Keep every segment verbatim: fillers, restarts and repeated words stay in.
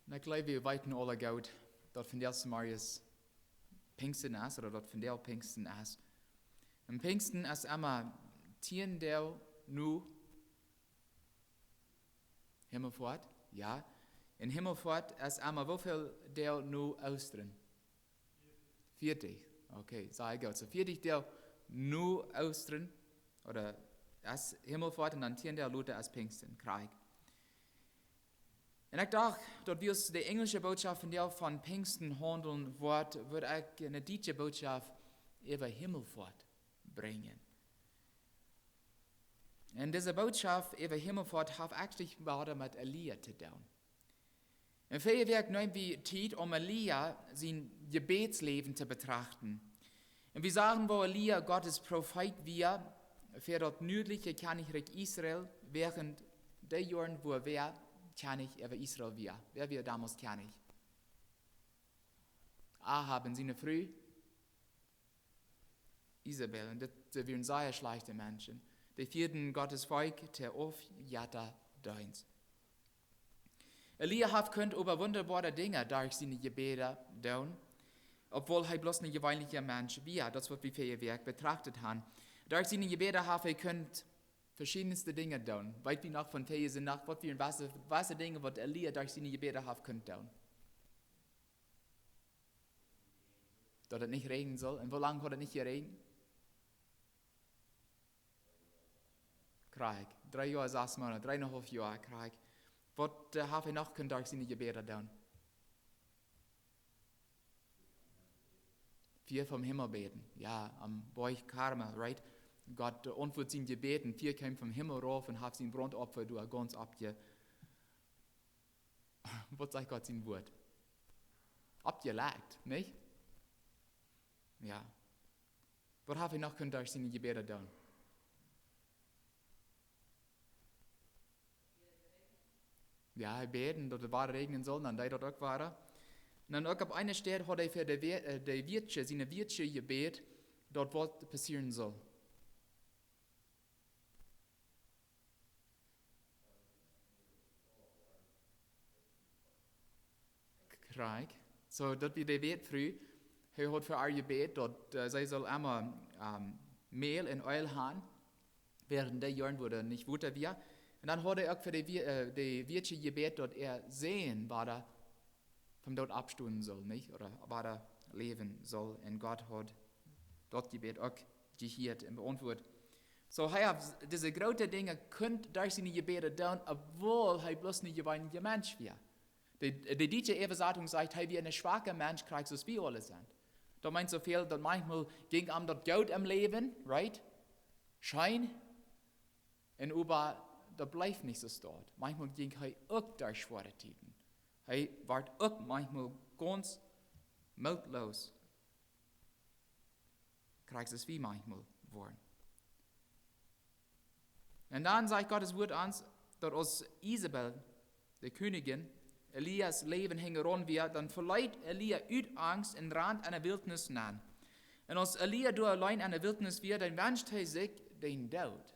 Un ekj jleew, wie weeten aule goot, daut vondoag zemorjes Pinjsten es, ooda daut vondoag Pinjsten es. Un Pinjsten es emma tieen Doag no Himmelfoat, jo. Un Himmelfoat es emma woo väl Doag no Oostren? Vieetich. Okay, sea goot. Soo vieetich Doag no Oostren, ooda es Himmelfoat un dan tieen Doag lota es Pinjsten, krakjt. Un ekj docht, daut wiels de enjelsche Bootschoft vondoag von Pinjsten haundlen woat, wudd ekj eene dietsche Bootschoft äwa Himmelfoat brinjen. Un dise Bootschoft äwa Himmelfoat haft actually waut met Elia to doonen. Un väaje Wäakj neem wie Tiet, om Elia sien Jebädsläwen to betrachten. Un wie sagen, woo Elia Gottes Profeet wia fa daut nördliche Kjennichrikj Israel, wäarent dee Joaren, wua wäa Kjennich äwa Israel wia. Wäa wia donmols Kjennich? Ahab un siene Fru Isebel. Un dit, dee wieren sea schlajchte Menschen. Dee fieeden Gottes Volkj to Aufjettadeenst. Elia haft kunt oba wundaboare Dinja derch siene Jebäda doonen, obwohl hee bloos een jeweenlicha Mensch wia. Daut es, waut wie väaje Wäakj betracht haben. Derch siene Jebäda haft hee kunt veschiedenste Dinja doonen. Weet wie noch von väaje Sindach, waut wie en waut, waut Dinja, waut Elia derch siene Jebäda haft kunt doonen? Daut et nich räajnen sull. Un woo lang haud et nich jeräajent? Krakjt. Dree Joa, sas Moonat, dree un een haulf Joa, krakjt. Waut, äh, haft hee noch kunt derch siene Jebäda doonen? Fia vom Himmel bäden. Jo, aum Boajch Karmel, right? Gott, äh, auntwuat sien Jebäd un Fia kjeem vom Himmel rauf un haft sien Brauntopfa doa gaunz oppje-, waut sajcht Gott sien Wort? Oppjelakjt, nich? Jo. Waut haft hee noch kunt derch siene Jebäda doonen? Jo, hee bäd, daut et wada räajnen sull, dan deed daut uk wada. Un dan uk opp eene Städ haud hee fa de Wie-, äh, de Wieetsche, siene Wieetsche jebäd, daut waut passieren sull. Krakjt. Soo, daut wia de Wätfru. Hee haud fa äa jebäd, daut, äh, see sull emma, ähm, Mäl un Eelj haben, wäarent dee Joaren, wua doa nich Wota wia. Un dan haud hee uk fa de Wie-, äh, de Wieetsche jebäd, daut äa Sän wada vom Doot oppstonen sull, nich? Ooda wada läwen sull. Un Gott haud daut Jebäd uk jehieet un beauntwuat. Soo, hee haft dise groote Dinja kunt derch siene Jebäda doonen, obwohl hee bloos een jeweenlicha Mensch wia. De, de dietsche Äwasatunk sajcht, hee wia een schwaka Mensch, krakjt soo aus wie aule sent. Daut meent soo väl, daut maunchmol jinkj am daut goot em Läwen, right? Scheen. Un oba daut bleef nich soo staut. Maunchmol jinkj hee uk derch schwoare Tieden. Hee wort uk maunchmol gaunz mootloos. Krakjt soo aus wie maunchmol woaren. Un dan sajcht Gott sien Wort ons, daut aus Isebel, de Kjennich, Elias sien Läwen hinjaraun wia, dan veleet Elia ut Angst un rand enne Wiltnis nenn. Un aus Elia doa auleen enne Wiltnis wia, dan wenscht hee sikj dän Doot.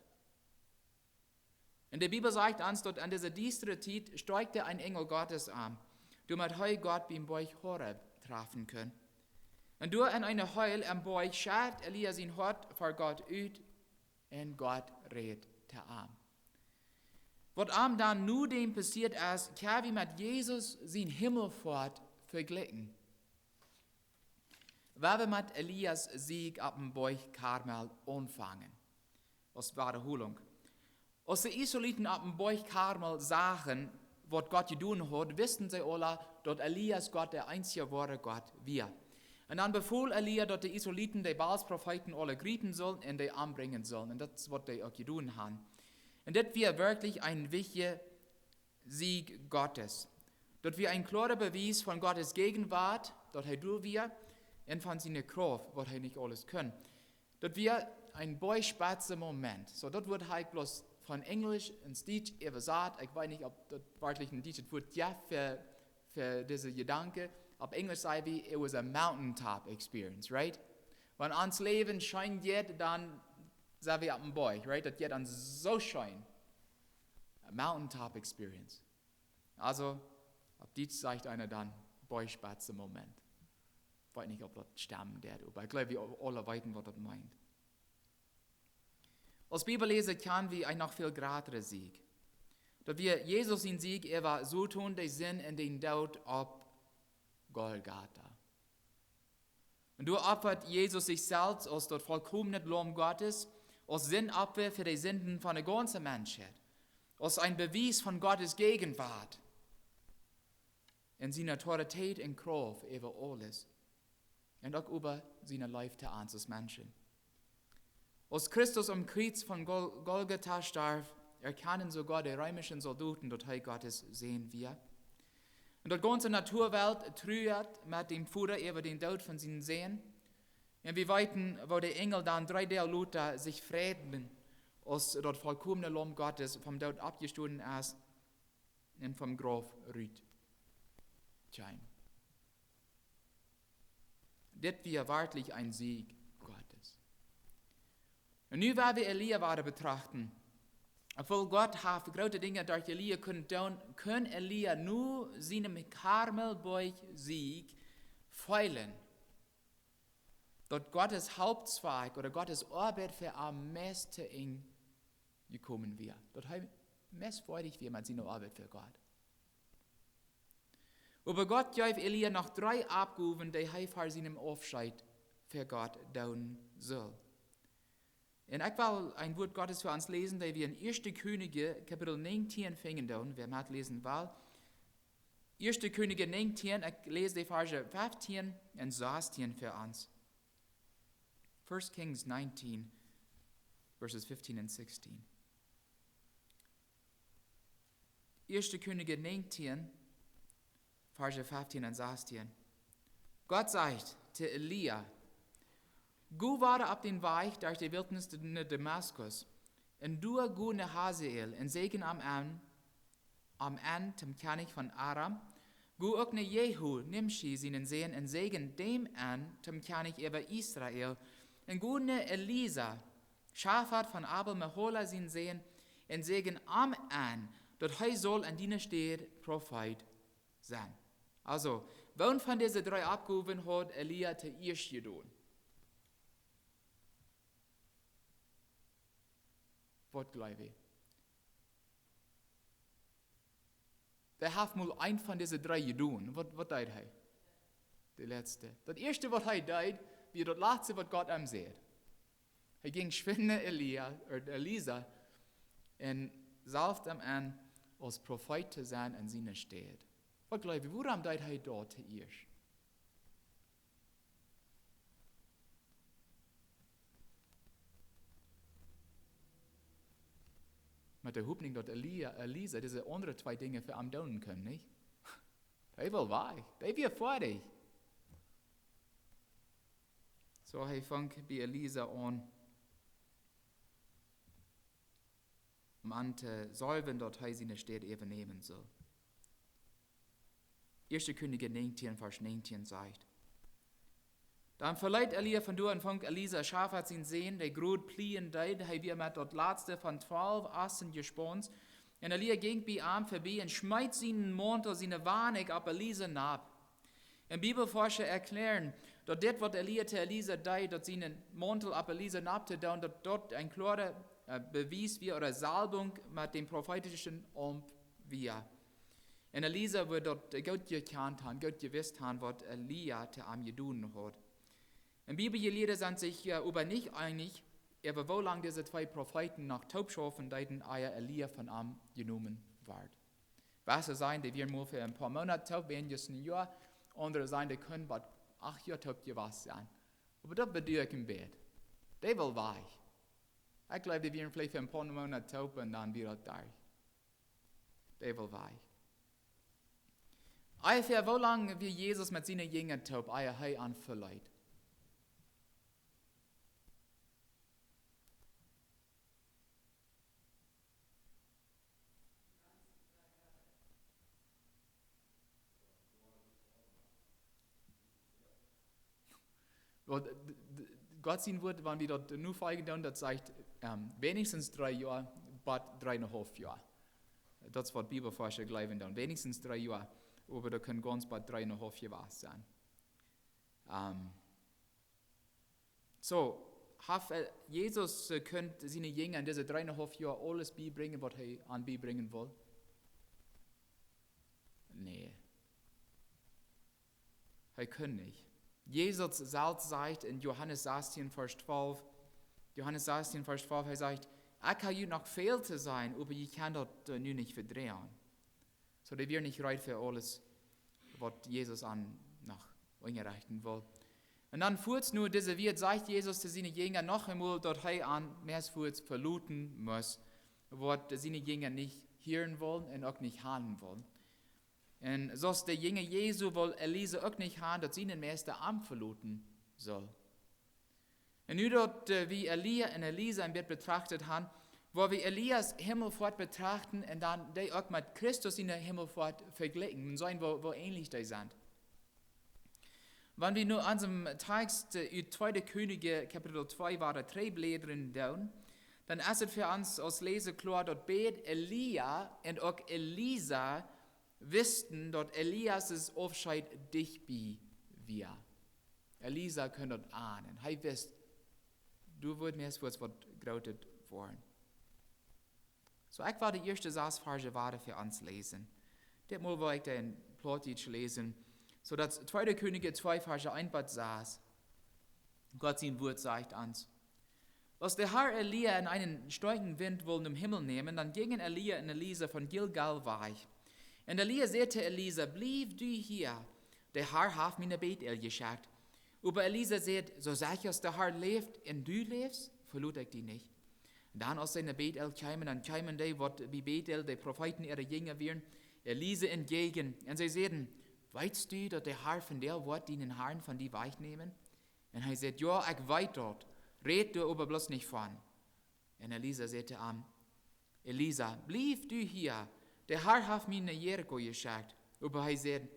Un de Bibel sajcht ons, daut aun dise diestre Tiet stoakjt een Enjel Gottes aun, doamet hee Gott biem Boajch Horeb träfen kunn. Un doa en eene Heul aum Boajch schart Elia sien Hoat ver Gott ut un Gott räd to am. Waut am dan no däm passieet es, kjenn wie met Jesus siene Himmelfoat vejlikjen. Wie woaren met Elias sien Sieg oppem Boajch Karmel aunfangen. Aus Wadaholunk. Aus de Israeliten oppem Boajch Karmel sagen, waut Gott jedonen haud, wisten see aula, daut Elias Gott, de eensja woare Gott, wia. Un dan befool Elia, daut de Israeliten de Baals Profeeten aule jriepen sullen un dee ombrinjen sullen. Un daut es, waut dee uk jedonen haben. Un dit wia werkjlich een wichtja Sieg Gottes. Daut wia een kloara Bewies von Gottes Jäajenwoat, daut hee doa wia, un von siene Krauft, waut hee nich aules kunn. Daut wia een boospetsa Moment. Soo, daut woat hia bloos von Enjlisch en Dietsch äwasat. Ekj weet nich, auf daut werkjlich een dietschet Wuat jeft fa, fa dise Jedanken. Opp Enjlisch saj wie, it was a mountaintop experience, right? Wan ons Läwen scheen jeit, dan sent wie oppem Boajch, right? Daut jeit dan soo scheen. A mountaintop experience. Also, Opp Dietsch sajcht eena dan Bauchspetzenmoment. Ekj weet nich, auf daut stemmen deit, oba ekj gleew, wie aule weeten, waut daut meent. Aus Bibelläsa kjann wie een noch väl jratren Sieg. Daut wia Jesus sien Sieg äwa Soton, de Sind un dän Doot opp Golgata. Un doa opfat Jesus sikj selfst aus daut volkomne Laum Gottes, aus Sindopfa fa de Sinden von de gaunze Menschheit, aus een Bewies von Gottes Jäajenwuat un siene Autoritäet un Krauft äwa aules. Un uk äwa siene Leew to ons aus Menschen. Aus Christus aum Kjriez von Gol-, Golgata storf, erkjanden soogoa de reemische Soldoten, daut hee Gottes Sän wia. Un daut gaunze Natuawelt truat met däm Voda äwa dän Doot von sienen Sän. Un wie weeten, woo de Enjel dan dree Doag lota sikj freiden, aus daut volkomne Laum Gottes vom Doot oppjestonen es un vom Grauf rut kjeem. Dit wia werkjlich een Sieg Gottes. Un nu woa wie Elia wada betrachten. Obwohl Gott haft groote Dinja derch Elia kunt doonen, kunn Elia no sienem Karmelboajsieg feelen, daut Gottes Hauptzweck ooda Gottes Oabeit fa am meist to Enj jekomen wia. Daut hee meist foadich wia met siene Oabeit fa Gott. Oba Gott jeef Elia noch dree Oppgowen, dee hee ver sienem Aufscheet fa Gott doonen sull. Un ekj well een Wuat Gottes fa ons läsen, dee wie en Ieeschte Kjennichs, Kapitel näajentieen finjen doonen, wäa metläsen well. Ieeschte Kjennichs näajentieen, ekj läs de Varsch feftieen un sastieen fa ons. First Kings nineteen, verses fifteen and sixteen. Ieeschte Kjennichs näajentieen, Varsch feftieen un sastieen. Gott sajcht to Elia: "Go wada opp dän Wajch derch de Wiltnis no Damaskus, un doa go no Hasael un säajen am aun, am aun tom Kjennich von Aram. Go uk no Jehu, Nimschi sienen Sän, un säajen däm aun tom Kjennich äwa Israel. Un go no Elisa, Schafat von Abel Mehola sienen Sän, un säajen am aun, daut hee saul en diene Städ Profeet sennen." Aulsoo, woon von dise dree Oppgowen haud Elia toieescht jedonen? Waut jleew jie? Wäa haft mol eent von dise dree jedonen? Waut, waut deed hee? De latste. Daut ieeschte, waut hee deed, wia daut latste, waut Gott am säd. Hee jinkj schwind no Elia, ooda Elisa, un seld am aun, aus Profeet to sennen en siene Städ. Waut jleew jie, wuarom deed hee daut toieescht? Met de Hopninj, daut Elia, Elisa dise aundre twee Dinja fa am doonen kunn, nich? Dee wull wajch. Dee wia foadich. Soo, hee funk bie Elisa aun, om am to saulwen, daut hee siene Städ äwanämen sull. Ieeschte Kjennichs näajentieen, Varsch näajentieen sajcht: Dan veleet Elia von doa un funk Elisa, Schafat sienen Sän, dee groot plieejen deed. Hee wia met daut latste von twalf Ossen Jespaun. Un Elia jinkj bie am verbie un schmeet sienen Mauntel, siene Wanikj, opp Elisa nopp. Un Bibelforscha erkjläaren, daut dit, waut Elia to Elisa deed, daut sienen Mauntel opp Elisa nopp to doonen, daut daut een kloara, äh, Bewies wia ooda Salbunk met däm profeetischen Aumt wia. Un Elisa wudd daut goot jekjant haben, goot jewist haben, waut Elia to am jedonen haud. Un Bibeljelieede sent sikj, äh, oba nich eenich, äwa woo lang dise twee Profeeten noch toop schaufen deeden, ea Elia von am jenomen wort. Wesse sajen, dee wieren mau fa een poa Moonat toop, wäajen just een Joa. Aundre sajen, dee kunnen bie acht Joa toop jewast sennen. Oba daut beduacht een bät. Dee wull wajch. Ekj jleew, dee wieren veleicht fa een poa Moonat toop un dan wia daut doa. Dee wull wajch. Onjefäa woo lang wia Jesus met siene Jinja toop, ea hee an veleet? Well, d-, d-, Gott sien Wuat, wan wie daut nu foljen doonen, daut sajcht, ähm, weinichstens dree Joa, bat dree un een haulf Joa. Daut es, waut Bibelforscha jleewen doonen. Weinichstens dree Joa. Oba daut kunn gaunz bie dree un een haulf Joa sennen. Ähm, so, haft, äh, Jesus, äh, kunnt siene Jinja en dise dree un een haulf Joa aules biebrinjen, waut hee an biebrinjen wull? Nä. Hee kunn nich. Jesus selfst sajcht en Johanes sastieen, Varsch twalf, Johanes sastieen, Varsch twalf, hee sajcht: "Ekj hab junt noch väl to sajen, oba jie kjennen daut, äh, nu nich vedroagen." So, dee wia nich reed fa aules, waut Jesus an noch unjarechten wull. Un dan fuaz no dise Wieed sajcht Jesus to siene Jinja noch eemol, daut hee an meist fuaz veloten must, waut siene Jinja nich hieren wullen un uk nich haben wullen. Un soo aus de Jinja Jesu wull Elisa uk nich haben, daut siene Meista am veloten sull. Un nu daut, äh, wie Elia un Elisa een bät betracht haben, woa wie Elias Himmelfoat betrachten un dan dee uk met Christus siene Himmelfoat vejlikjen un seenen, woo, woo änlich dee sent. Wan wie nu aun dän Tekst, äh, ut Tweede Könige, Kapitel twee, wada trigj bläden doonen, dan es et fa ons aus Läsa kloa, daut beid Elia un uk Elisa wisten, daut Elias sien Aufscheet dicht bie wia. Elisa kunn daut anen. Hee wist, doa woat meist waut, waut Grootet woaren. So, ekj well de ieeschte sas Varsch wada fa ons läsen. Ditmol well ekj dän Plautdietsch läsen. So, daut es Tweede Könige twee, Varsch eent bat sas. Gott sien Wuat sajcht ons: Aus de Har Elia en eenen stoakjen Wint wull nom Himmel nämen, dan jinjen Elia un Elisa von Gilgal wajch. Un Elia säd to Elisa: "Bliew du hia, de Har haft mie no Bethel jeschekjt." Oba Elisa säd: "Soo secha aus de Har läft un du läfst, velot ekj die nich." Dan, aus see no Bethel kjeemen, dan kjeemen dee, waut bie Bethel de Profeeten äare Jinja wieren, Elisa entjäajen. Un see säden: "Weetst du, daut de Har vondoag woat dienen Harn von die wajchnämen?" Un hee säd: "Jo, ekj weet daut. Räd doa oba bloos nich von." Un Elisa säd to am: "Elisa, bliew du hia. De Har haft mie no Jericho jeschekjt." Oba hee säd: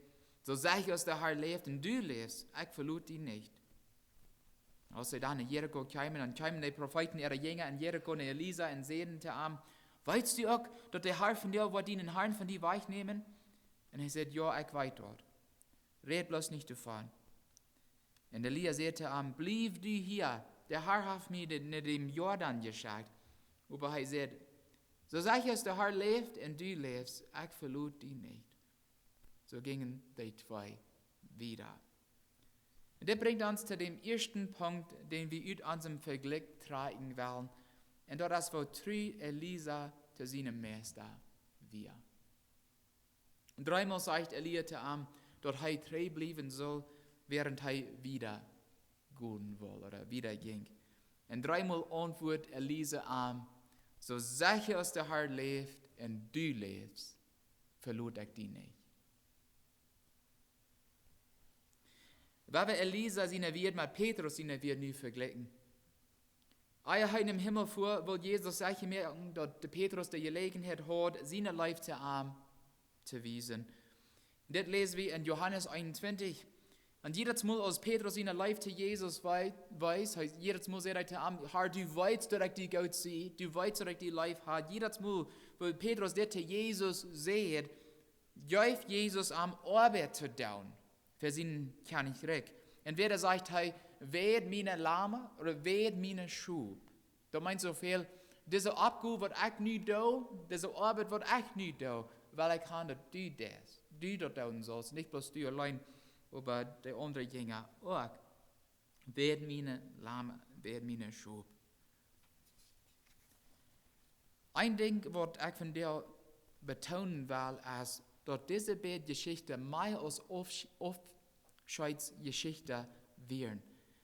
"Soo secha aus de Har läft un du läfst, ekj velot die nich." Aus see dan no Jericho kjeemen, dan kjeemen de Profeeten äare Jinja en Jericho no Elisa un säden to am: "Weetst du uk, daut de Har vondoag woat dienen Harn von die wajchnämen?" Un hee säd: "Jo, ekj weet daut. Räd bloos nich doavon." Un Elia säd to am: "Bliew du hia, de Har haft mie de, no dän Jordan jeschekjt." Oba hee säd: "Soo secha aus de Har läft un du läfst, ekj velot die nich." Soo jinjen dee twee wieda. Un dit brinjt ons to dän ieeschten Punkt, dän wie ut onsen Vejlikj trakjen wellen. Un daut es, woo tru Elisa to sienen Meista wia. Dreemol sajcht Elia to am, daut hee trigj bliewen sull, wäarent hee wieda gonen wull ooda wieda jinkj. Un dreemol auntwuat Elisa am: "Soo secha aus de Har läft un du läfst, velot ekj die nich." Wan wie Elisa siene Wieed met Petrus siene Wieed nu vejlikjen. Ea hee nom Himmel fua, wull Jesus secha moaken, daut de Petrus de Jeläajenheit haud, siene Leew to am to wiesen. Dit läsen wie en Johanes eenuntwintich. Un jiedet Mol, aus Petrus siene Leew to Jesus wei-, wees, hee, jiedet Mol säd hee to am: "Har, du weetst, daut ekj die goot sie, du weetst, daut ekj die leef hab." Jiedet Mol, woo Petrus dit to Jesus säd, jeef Jesus am Oabeit to doonen fa sien Kjennichrikj. Un wieda sajcht hee: "Weid miene Lama ooda weid miene Schop." Daut meent soo väl, dise Oppgow, waut ekj nu doo, dise Oabeit, waut ekj nu doo, well ekj han, daut du daut, du daut doonen saust, nich bloos du auleen, oba de aundre Jinja uk. "Weid miene Lama, weid miene Schop." Een Dinkj, waut ekj vondoag betoonen well, es, daut dise beid Jeschichten mea aus Aufsch-, Aufscheetsjeschichten wieren.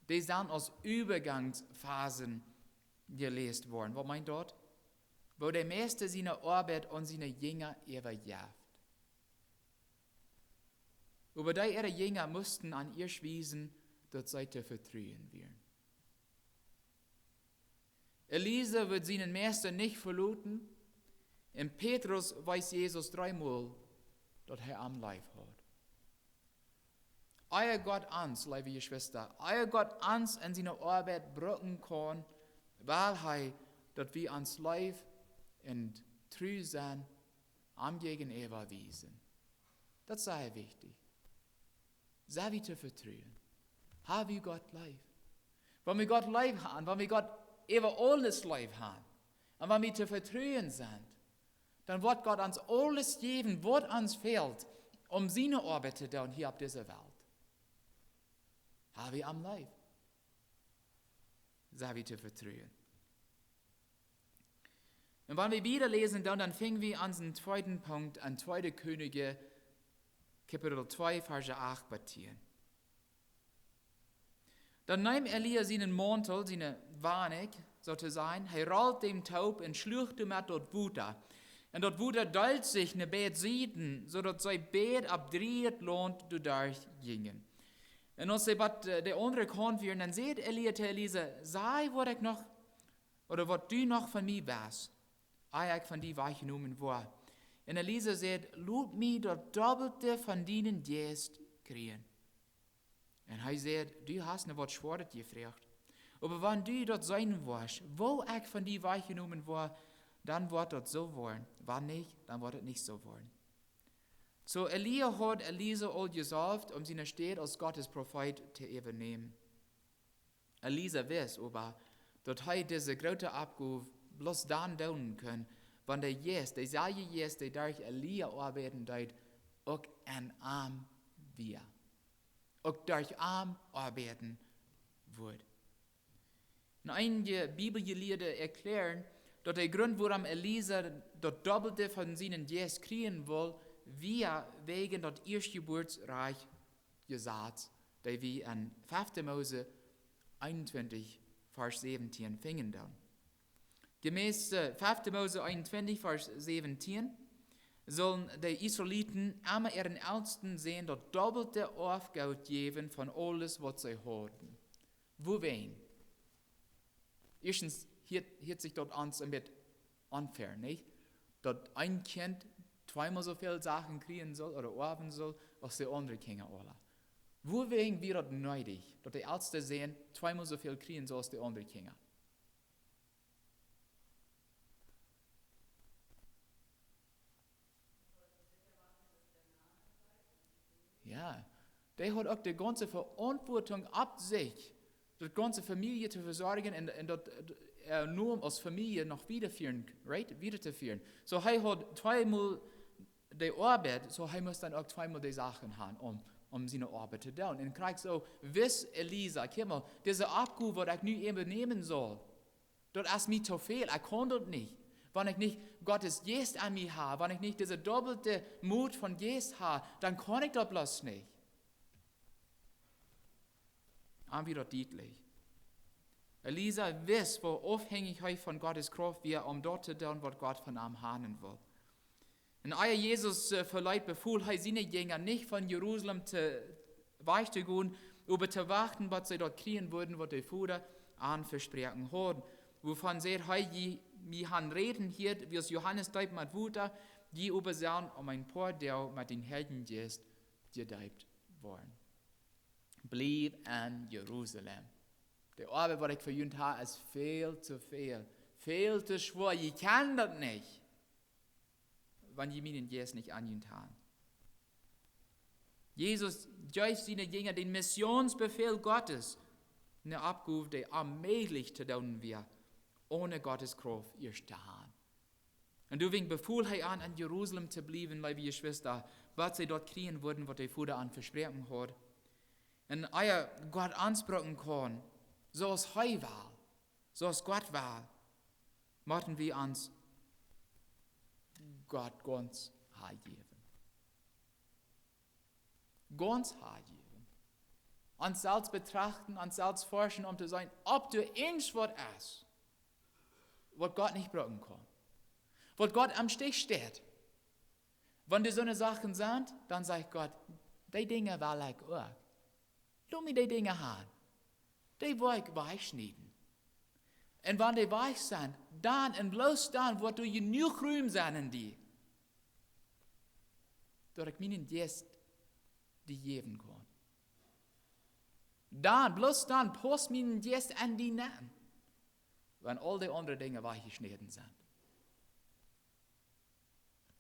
Dee sent aus Äwagangsphasen jeläst worden. Waut meent daut? Woo de Meista siene Oabeit aun siene Jinja äwajeft. Oba dee äare Jinja musten aun ieescht wiesen, daut see to vetruen wieren. Elisa wull sienen Meista nich veloten, un Petrus wees Jesus dreemol, daut hee am leef haud. Ea Gott ons, leewe Jeschwista, ea Gott ons en siene Oabeit brucken kaun, well hee, daut wie ons Leew un tru sennen, am jäajenäwa wiesen. Daut es sea wichtich. Sent wie to vetruen? Haben wie Gott leef? Wan wie Gott leef haben, wan wie Gott äwa aules leef haben, un wan wie to vetruen sent, dan woat Gott ons aules jäwen, waut ons fält, om siene Oabeit to doonen hia opp dise Welt. Haben wie am leef? Sent wie to vetruen? Un wan wie wieda läsen, dan, dan finjen wie onsen tweeden Punkt en tweede Kjennichs, Kapitel twee, Varsch acht bat tieen. Dan neem Elia sienen Mauntel, siene Wanik, soo to sajen, hee rollt dän toop un schluach doamet daut Wota. Un daut Wota deelt sikj no beid Sieden, soo daut see beid opp drieejet Launt doaderch jinjen. Un aus see bat, äh, de aundre Kaunt wieren, dan säd Elia to Elisa: "Saj, waut ekj noch, ooda waut du noch von mie west, ea ekj von die wajchjenomen woa." Un Elisa säd: "Lot mie daut Doppelte von dienen Jeist kjrieen." Un hee säd: "Du hast mie waut Schwoaret jefroacht. Oba wan du daut seenen woascht, woo ekj von die wajchjenomen woa, dan woat daut soo woaren. Wan nich, dan woat daut nich soo woaren." Soo Elia haud Elisa aul jesaulft, om siene Städ aus Gottes Profeet to äwanämen. Elisa wist oba, daut hee dise groote Oppgow bloos dan doonen kunn, wan de Jeist, deselwja Jeist, dee derch Elia oabeiden deed, uk en am wia, uk derch am oabeiden wudd. Un eenje Bibeljelieede erkjläaren, daut de Grunt, wuarom Elisa daut Doppelte von sienen Jeist kjrieen wull, wia wäajen daut Ieeschtjebuatsrajcht Jesaz, dee wie en fefte Mose eenuntwintich, Varsch säwentieen finjen doonen. Jemäss, äh, fefte Mose eenuntwintich, Varsch säwentieen, sullen de Israeliten emma äaren Eltsten Sän daut Doppelte Oafgoot jäwen von aules, waut see hauden. Wuawäajen? Ieeschtens, hia, hia sikj daut aun een bät unfair, nich? Daut een Kjint tweemol soo väl Sachen kjrieen sull ooda oawen sull aus de aundre Kjinja aula. Wuawäajen wia daut needich, daut de elste Sän tweemol soo väl kjrieen sull aus de aundre Kjinja? Jo, dee haud uk de gaunze Veauntwuatunk opp sikj, daut gaunze Famielje to vesorjen un, un daut, äh, Nomen aus Famielje noch wieda fieren, right? Wieda to fieren. Soo, hee haud tweemol de Oabeit, soo hee must dan uk tweemol de Sachen haben, om, om siene Oabeit to doonen. Un krakjt soo wist Elisa: "Kjikj mol, dise Oppgow, waut ekj nu äwanämen saul, daut es mie too väl, ekj kaun daut nich. Wan ekj nich Gottes Jeist aun mie hab, wan ekj nich dise doppelte Moot von Jeist hab, dan kaun ekj daut bloos nich." Aun wie daut dietlich. Elisa wist, woo aufhenjich hee von Gottes Krauft wia, om daut to doonen, waut Gott von am haben wull. Un ea Jesus, äh, veleet, befool hee siene Jinja nich, von Jerusalem to, wajch to gonen, oba to wachten, waut see daut kjrieen wudden, waut de Voda an vesproaken haud. Wuavon säd hee: "Jie, jie han räden hieet, wiels Johanes deept met Wota, jie oba sellen om een poa Doag met dän Heiljen Jeist jedeept woaren." Bliew en Jerusalem. De Oabeit, waut ekj fa junt hab, es väl too väl. Väl too schwoa. Jie kjennen daut nich, wan jie mienen Jeist nich aun junt han. Jesus jeef siene Jinja dän Missionsbefäl Gottes, ne Oppgow, dee onmäajlich to doonen wia, one Gottes Krauft ieescht to han. Un doawäajen befool hee an, en Jerusalem to bliewen, leewe Jeschwista, waut see daut kjrieen wudden, waut de Voda an vesproaken haud. Un ea Gott aunspräakjen kaun, soo aus hee well, soo aus Gott well, motten wie ons Gott gaunz hanjäwen. Gaunz hanjäwen. Ons selfst betrachten, ons selfst forschen, om to seenen, auf doa irjent waut es, waut Gott nich brucken kaun, waut Gott aum Stich steit. Wan doa soone Sachen sent, dan sajcht Gott: "Dee Dinja well ekj uk. Lot mie dee Dinja han. Dee woa ekj wajchschnieden. Un wan dee wajch sent, dan un bloos dan woat doa jenuach Rum sennen en die, daut ekj mienen Jeist die jäwen kaun. Dan, bloos dan paust mienen Jeist en die nenn, wan aul dee aundre Dinja wajchjeschnäden sent."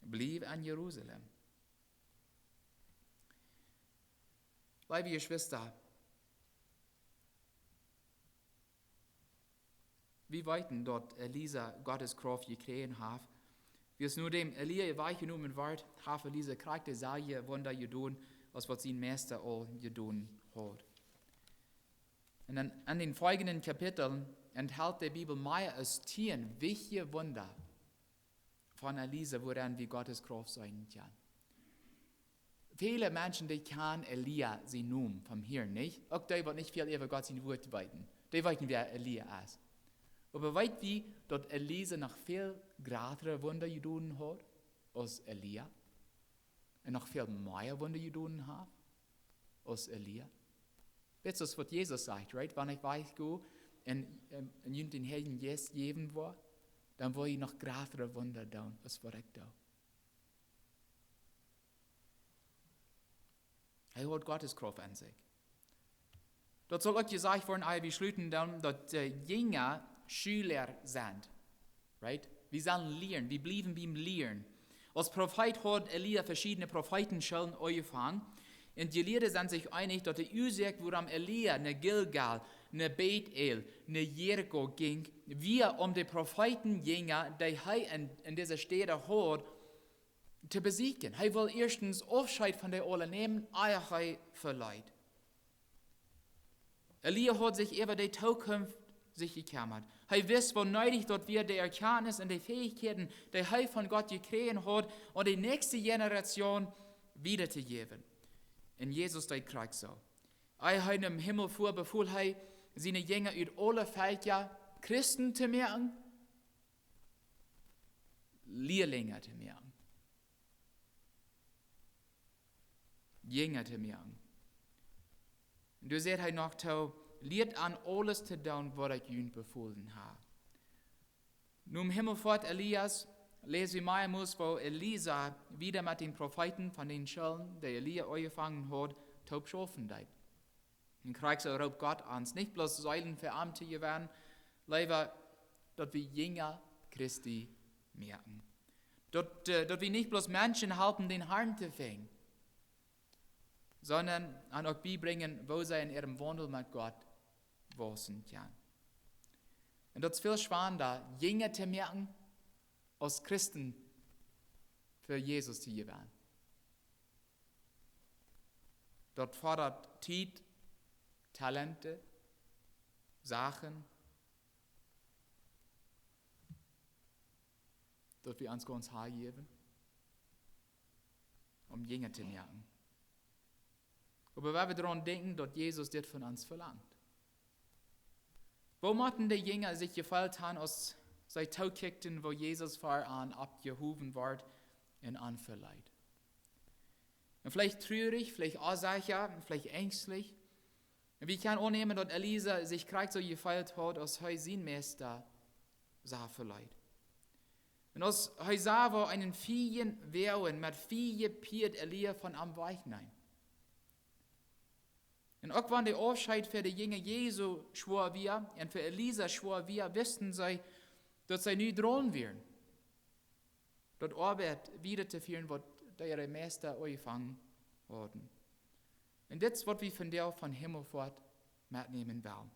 Bliew en Jerusalem. Leewe Jeschwista, wie weeten, daut Elisa Gottes Krauft jekjräajen haft. Wiels nodäm Elia wajchjenomen wort, haft Elisa krakjt daut selwje Wunda jedonen, aus waut sien Meista aul jedonen haud. Un dan en dän folgenden Kapiteln enthält de Bibel mea aus tieen wichtje Wunda von Elisa, wuaraun wie Gottes Krauft seenen kjennen. Väle Menschen, dee kjanen Elia sienen Nomen vom Hieren, nich? Uk dee, waut nich väl äwa Gott sien Wuat weeten, dee weeten, wäa Elia es. Oba weet wie, daut Elisa noch väl jratre Wunda jedonen haud aus Elia? Un noch väl mea Wunda jedonen haft aus Elia? Dit es waut Jesus sajcht, right? Wan ekj wajch go un, un, un junt dän Heiljen Jeist jäwen woa, dan woa jie noch jratre Wunda doonen aus waut ekj doo. Hee haud Gottes Krauft aun sikj. Daut saul uk jesajcht woaren, ea wie schluten, dan, daut, äh, Jinja Schüla sent. Right? Wie sellen lieren, wie bliewen biem Lieren. Aus Profeet haud Elia veschiedne Profeetenschoolen aunjefongen. Un Jelieede sent sikj eenich, daut de Uasoak, wuarom Elia no Gilgal, no Bethel, no Jericho jinkj, wia om de Profeetenjinja, dee hee en, en dise Städen haud, to besieekjen. Hee wull ieeschtens Aufscheet von dee aula nämen, ea hee veleet. Elia haud sikj äwa de Tookunft sikj jekjemmat. Hee wist, woo needich daut wia, de Erkjantnis un de Fäichkjeiten, dee hee von Gott jekjräajen haud, aun de näakjste Generation wieda to jäwen. Un Jesus deed krakjt soo. Ea hee nom Himmel fua, befool hee siene Jinja ut aule Velkja Christen to moaken, Lielinja to moaken. Jinja to moaken. Un doa sajcht hee noch too: Lieet an aules to doonen, waut ekj junt befolen hab. Nom Himmelfoat Elias läs wie meamols, woo Elisa wieda met dän Profeeten von dän Schoolen, dee Elia aunjefongen haud, toop schaufen deed. Un krakjt soo roopt Gott ons, nich bloos Seelen fa am to jewennen, leewa daut wie Jinja Christi moaken. Daut, äh, daut wie nich bloos Menschen halpen, dän Harn to finjen, sonda an uk biebrinjen, woo see en äarem Waundel met Gott wausen kjennen. Un daut es väl schwanda, Jinja to moaken, aus Christen fa Jesus to jewennen. Daut fodat Tiet, Talenten, Sachen, daut wie ons gaunz hanjäwen, om Jinja to moaken. Oba wan wie doaraun denkjen, daut Jesus dit von ons velangt. Woo motten de Jinja sikj jefeelt haben, aus see tookjikjten, woo Jesus ver an oppjehowen wort un an veleet? Un veleicht truarich, veleicht onsecha, veleicht enjstlich. Un wie kjennen aunnämen, daut Elisa sikj krakjt soo jefeelt haud, aus hee sien Meista sach veleet. Un aus hee sach, woo een Fieejenwoagen met Fieejenpieed Elia von am wajchneem. Un uk wan de Aufscheet fa de Jinja Jesu schwoa wia un fa Elisa schwoa wia, wisten see, daut see nu draun wieren, daut Oabeit wieda to fieren, waut dee äare Meista aunjefongen hauden. Un dit es, waut wie vondoag von Himmelfoat metnämen wellen.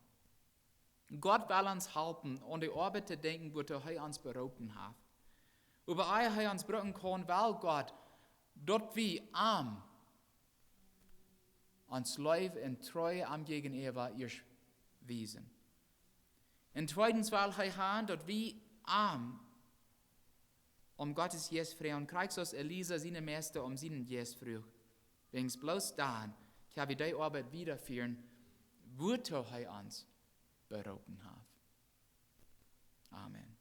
Gott well ons halpen, aun de Oabeit to denkjen, woatoo hee ons beroopen haft. Oba ea hee ons brucken kaun, well Gott, daut wie am ons Leew un Tru am jäajenäwa ieescht wiesen. Un tweedens well hee haben, daut wie am om Gottes Jeist froagen, krakjt soo aus Elisa sienen Meista om sienen Jeist fruach. Wiels bloos dan kjenn wie dee Oabeit wieda fieren, woatoo hee ons beroopen haft. Amen.